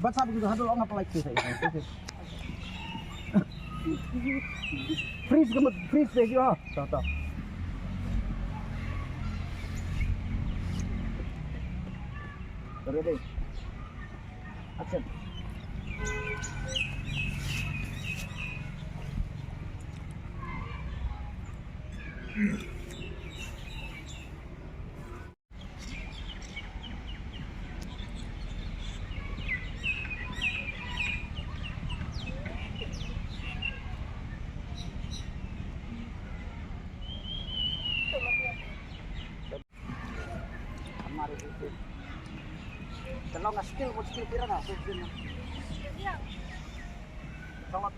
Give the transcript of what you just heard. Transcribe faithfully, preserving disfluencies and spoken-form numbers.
Bat sa begitu, haduh lo ngapa like sih saya. Freeze ka mut, freeze deh, oh. Toh, toh. Ready. Action. Ka long ka skill, mut skill pira na, skill pira na. Ka long